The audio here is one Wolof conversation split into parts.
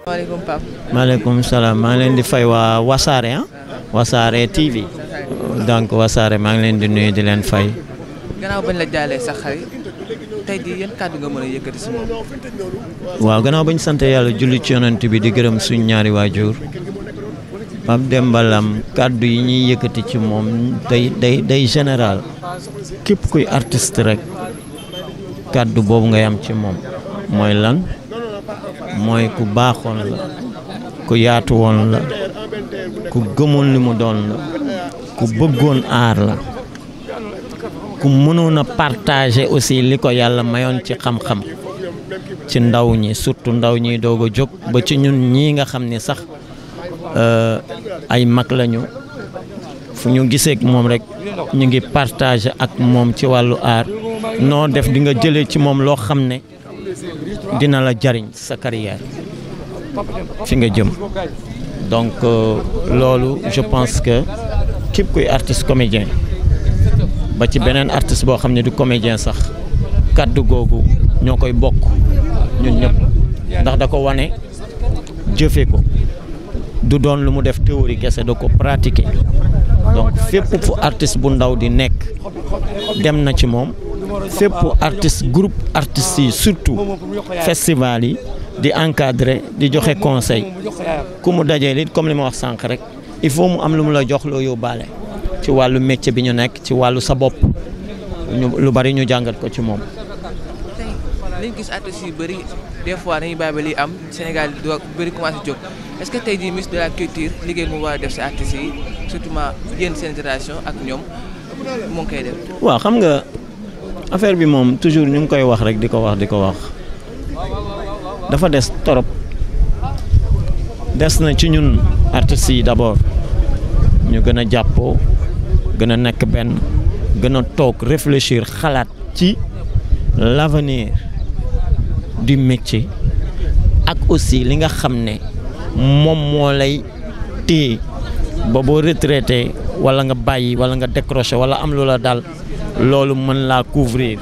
maaleykum Pape. maaleykum salaam maa ngi leen di fay waa Wassare Wassare TV donc Wassare maa ngi leen di nuyu di leen fay. gannaaw bañ la jaalee sa xarit tey jii yan kàddu nga mën a yëkkati si moom. waaw gannaaw bañ sant yàlla julli ci yonent bi di gërëm suñ ñaari waajur Pape Demba Lam kàddu yi ñuy yëkkati ci moom day général képp kuy artiste rek kàddu boobu ngay am ci moom mooy lan mooy ku baaxoon la ku yaatu woon la ku gëmoon li mu doon la ku bëggoon aar la ku mënoon a partager aussi li ko yàlla mayoon ci xam-xam ci ndaw ñi surtout ndaw ñi doog a jóg ba ci ñun ñii nga xam ni sax ay mag lañu fu ñu gisee ak moom rek ñu ngi partager ak moom ci wàllu aar noo def di nga jëlee ci moom loo xam ne dina la jariñ sa carrière fi nga jëm donc loolu je pense que képp kuy artiste comédien ba ci beneen artiste boo xam ne du comédien sax kàddu googu ñoo koy bokk ñun ñëpp ndax da ko wane jëfe ko du doon lu mu def théorie kese da ko pratiquer donc fépp fu artiste bu ndaw di nekk dem na ci moom fépp artiste groupe artistes yi surtout festival yi di encadrer di joxe conseil ku mu dajee it comme li ma wax sànq rek il faut mu am lu mu la jox loo yóbbaale ci wàllu métier bi ñu nekk ci wàllu sa bopp lu bari ñu jàngat ko ci moom. tey liñ gis artistes yu bëri des fois dañuy bàyyi ba li am Sénégal du bëri commencé jóg est-ce que tey jii ministre de la culture liggéey mu war a def si artistes yi surtout yéen seen génération ak ñoom mu ngi koy def. waaw xam nga affaire bi moom toujours ñu ngi koy wax rek di ko wax dafa des torop des na ci ñun artistes yi d'abord ñu gën a jàppoo gën a nekk benn gën a toog réfléchir xalaat ci l'avenir du métier ak aussi li nga xam ne moom moo lay téye ba boo retraité wala nga bàyyi wala nga décroché wala am lu la dal loolu mën laa couvrir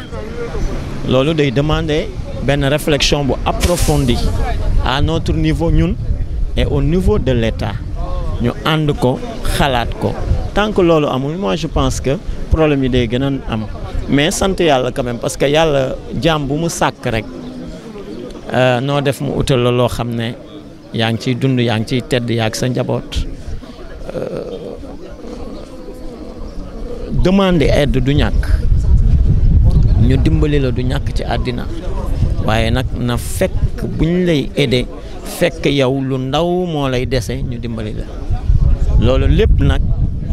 loolu day demander benn réflexion bu approfondie à notre niveau ñun et au niveau de l'État ñu ànd ko xalaat ko tant que loolu amul moi je pense que problème yi day gën a am mais sant yàlla quand même parce que yàlla jaam bu mu sàkk rek noo def mu utal la loo xam ne yaa ngi ciy dund yaa ngi ciy tedd yaa ak sa njaboot demander aide du ñàkk ñu dimbali la du ñàkk ci àddina waaye nag na fekk buñ lay aider fekk yow lu ndaw moo lay dese ñu dimbali la loolu lépp nag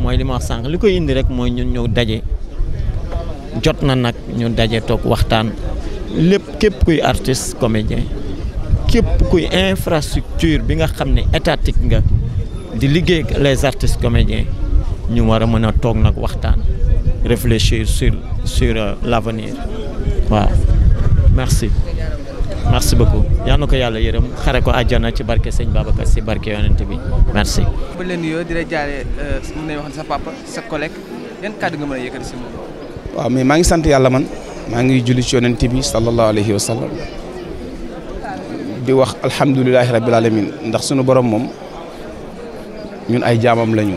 mooy li ma wax sànq li koy indi rek mooy ñun ñëw daje jot na nag ñu daje toog waxtaan lépp képp kuy artiste comédien képp kuy infrastructure bi nga xam ne étatique nga di liggéey ak les artistes comédiens ñu war a mën a toog nag waxtaan réfléchir sur l'avenir waaw merci beaucoup yal na ko yàlla yërëm xare ko àjjana ci barke sëñ Babacar si barke yonent bi merci. ba leen nuyoo di la jaale mën nañu wax sa papa sa collègue yan kàddu nga mën a yëkkati si moom. waaw mais maa ngi sant yàlla man maa ngi julli ci yonent bi sallallahu alayhi wa sallam di wax alhamdulilahi rabbil alamin ndax sunu borom moom ñun ay jaamam lañu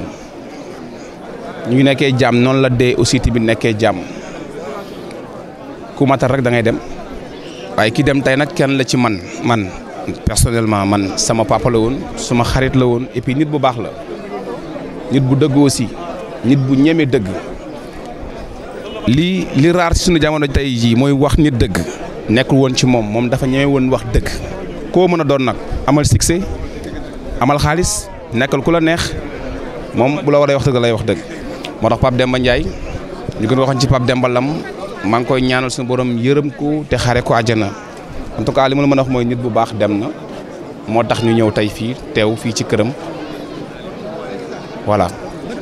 ñu ngi nekkee jaam noonu la dee aussi bi nekkee jaam ku matal rek da ngay dem waaye ki dem tey nag kenn la ci man personnellement man sama papa la woon suma xarit la woon et puis nit bu baax la nit bu dëgg aussi nit bu ñeme dëgg li raar ci sunu jamono tey jii mooy wax nit dëgg nekkul woon ci moom dafa ñeme woon wax dëgg koo mën a doon nag amal succès amal xaalis nekkal ku la neex moom bu la waree wax dëgg lay wax dëgg moo tax Pape Demba Ndiaye ñu gën waxoon ci Pape Demba Lam maa ngi koy ñaanal suñu borom yërëm ko te xare ko àjjana en tout cas li ma la mën a wax mooy nit bu baax dem na moo tax ñu ñëw tey fii teew fii ci këram voilà.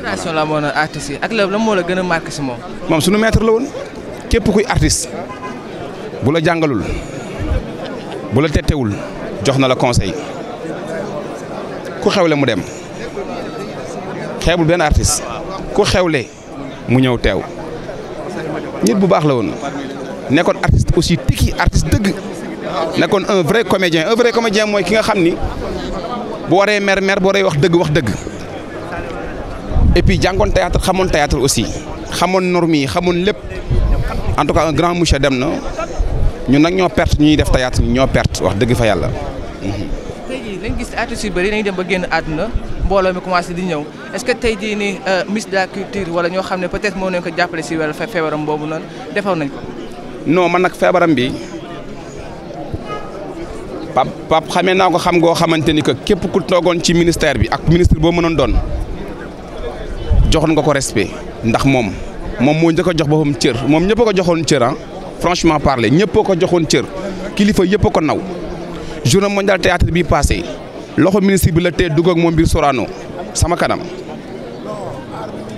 relation la amoon artiste yi ak la moo la gën a marqué si moom. moom suñu maître la woon képp kuy artiste bu la jàngalul bu la tettewul jox na la conseil ku xewle mu dem xeebul benn artiste ku xewle mu ñëw teew. nit bu baax la woon nekkoon artiste aussi tekki artiste dëgg nekkoon un vrai comédien mooy ki nga xam ni bu waree mer bu waree wax dëgg et puis jàngoon théâtre xamoon théâtre aussi xamoon normes yi xamoon lépp en tout cas un grand monsieur dem na ñun nag ñoo perte ñuy def théâtre ñoo perte wax dëgg fa yàlla. tey jii dañu gis artistes yu bëri dañuy dem ba génn àdduna mbooloo mi commencé di ñëw est-ce que tey jii nii ministre de la culture wala ñoo xam ne peut-être moo nañu ko jàppale si wàllu feebaram boobu noonu defoon nañ ko. non man nag feebaram bi Pape xamee naa ko xam goo xamante ni que képp ku toogoon ci ministère bi ak ministre boo mënoon doon joxoon nga ko respect ndax moom moo njëkk a jox boppam cër moom ñëpp a ko joxoon cër ah franchement parler ñëpp a ko joxoon cër kilifa yëpp a ko naw. journée mondiale théâtre bi passé loxo ministre bi la tee dugg ak moom biir Sorano sama kanam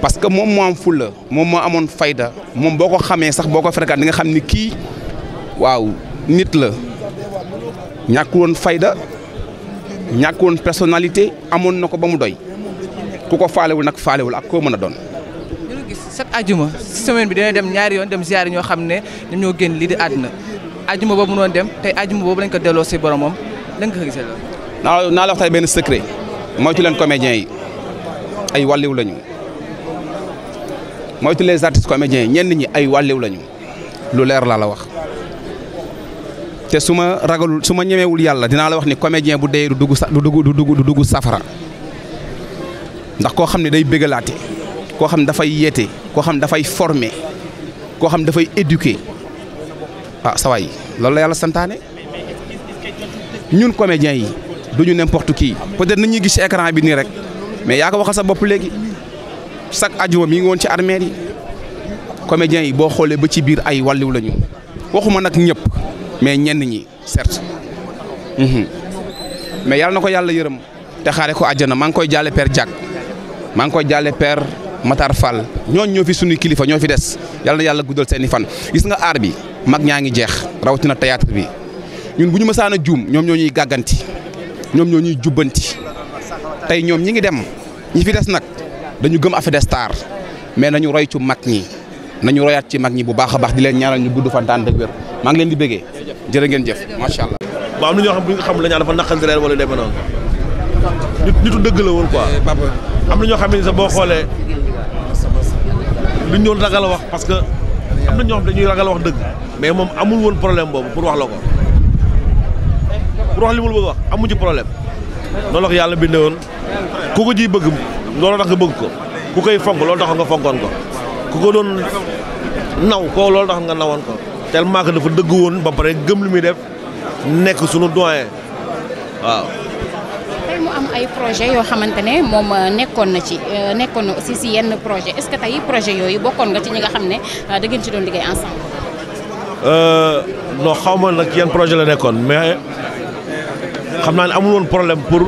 parce que moom moo am fulla moom moo amoon fayda moom boo ko xamee sax boo ko fréquenté di nga xam ni kii waaw nit la ñàkk woon fayda ñàkk woon personnalité amoon na ko ba mu doy ku ko faalewul nag faalewul ak koo mën a doon. ñu gis chaque ajuma semaine bi dina dem ñaari yoon dem ziar ñoo xam ne ñoom ñoo génn lii di àdduna ajuma boobu noonu dem tey ajuma boobu lañ ko delloo si boromam lan nga ko gisee loolu. naa la wax tey benn secret moytu leen comédiens yi ay wàlliw lañu moytu les artistes comédiens yi ñenn ñi ay wàlliw lañu lu leer laa la wax te su ma ñemewul yàlla dinaa la wax ni comédien bu dee du dugg safara ndax koo xam ne day bégalaate koo xam ne dafay yeete koo xam ne dafay former koo xam ne dafay éduquer ah sa waay loolu la yàlla santaane ñun comédiens yi duñu n'importe qui peut-être nit ñi gis ci écran bi nii rek mais yaa ko waxal sa bopp léegi chaque ajuma mi ngi woon ci armée yi comédiens yi boo xoolee ba ci biir ay wàlliw lañu waxuma nag ñëpp mais ñenn ñi certes mais yàlla na ko yàlla yërëm te xaare ko àjjana maa ngi koy jaale père Diack maa ngi koy jaale père Matar Fall ñooñu ñoo fi suñu kilifa ñoo fi des yàlla na yàlla guddal seeni fan gis nga aar bi mag ñaa ngi jeex rawatina théâtre bi ñun bu ñu mësaan a juum ñoom ñoo ñuy gàgganti ñoom ñoo ñuy jubbanti tey ñoom ñi ngi dem ñi fi des nag dañu gëm affaire des stars mais nañu roy ci mag ñi nañu royaat ci mag ñi bu baax a baax di leen ñaanal ñu gudd fan daan dëgg wér maa ngi leen di bëggee jërë ngeen jëf macha allah. waaw am na ñoo xam bu ñu xamul la ñaan dafa naqari reer wala demee noonu nitu dëgg la woon quoi. am na ñoo xam ne sax boo xoolee duñ doon ragal a wax parce que am na ñoo xam dañuy ragal a wax dëgg mais moom amul woon problème boobu pour wax la ko pour wax li mu bëgg wax amu ci problème noonu la ko yàlla bindee woon ku ko jiy bëgg loolu tax nga bëgg ko ku koy fonk loolu tax nga fonkoon ko ku ko doon naw ko loolu tax nga nawoon ko tellement que dafa dëgg woon ba pare gëm li muy def nekk sunu doyen waaw. tey mu am ay projet yoo xamante ne moom nekkoon na aussi si yenn projet est-ce que tey projet yooyu bokkoon nga ci ñi nga xam ne da ngeen ci doon liggéey ensemble. non xaw ma nag yenn projet la nekkoon mais xam naa ne amul woon problème pour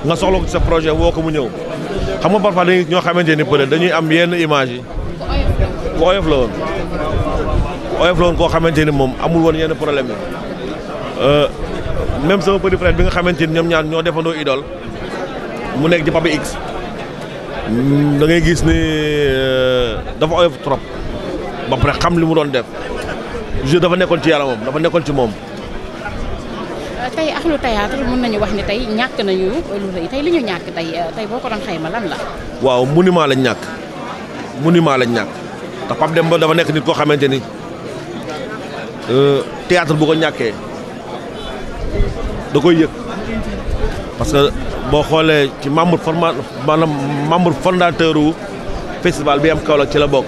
nga soxla ko ci sa projet woo ko mu ñëw xam nga parfois dañuy ñoo xamante ni peut-être dañuy am yenn image yi. ku oyof la woon koo xamante ni moom amul woon yenn problème yi même sama petit frère bi nga xamante ni ñoom ñaar ñoo defandoo idole mu nekk ci Papa X da ngay gis ni dafa oyof trop ba pare xam li mu doon def jeu dafa nekkoon ci yaramam dafa nekkoon ci moom. tey Akhlou Théâtre mën nañu wax ni tey ñàkk nañu lu rëy tey li ñu ñàkk tey boo ko doon xayma lan la. waaw monument lañ ñàkk ndax Pape Demba dafa nekk nit koo xamante ni théâtre bu ko ñàkkee da koy yëg parce que boo xoolee ci membre fondateur wu festival bi am Kaolack ci la bokk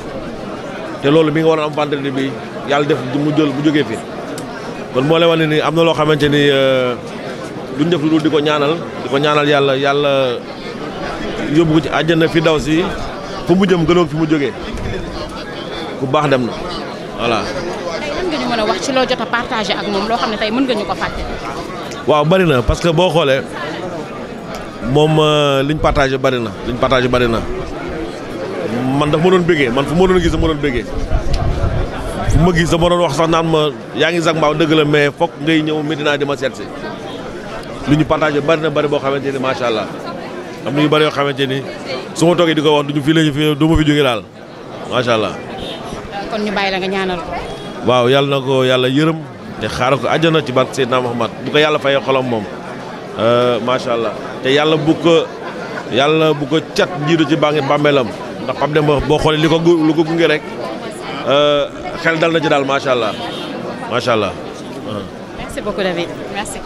te loolu mi nga war a am vendredi bi yàlla def mu jógee fi kon moo lay wane ni am na loo xamante ni duñ def lu dul di ko ñaanal yàlla yóbbu ko ci àjjana fi daw si fu mu jëm gënoon fi mu jógee ku baax dem na voilà. tey lan nga ñu mën a wax ci loo jot a partagé ak moom loo xam ne tey mën nga ñu ko fàtte. waaw bari na parce que boo xoolee moom liñ partagé bari na man daf ma doon bëggee man fu ma doon gis dama doon bëggee fu ma gis dama doon wax sax naan ma yaa ngi Zac Mbao dëgg la mais foog ngay ñëw Medina di ma seet si li ñu partagé bari na bari boo xamante ni macha allah am na yu bari yoo xamante ni su ma toogee di ko wax duñu fii lañu fi du ma fi jógee daal macha allah. kon ñu bàyyi la nga ñaanal ko. waaw yàlla na ko yàlla yërëm te xaaral ko àjjana ci barke Seydina Muhammad bu ko yàlla fayee xolam moom macha allah te yàlla bu ko cat jiitu ci bàmmeelam ndax Pape Demba boo xoolee lu ko gunge rek xel dal na ci daal macha allah macha allah. Merci beaucoup David merci.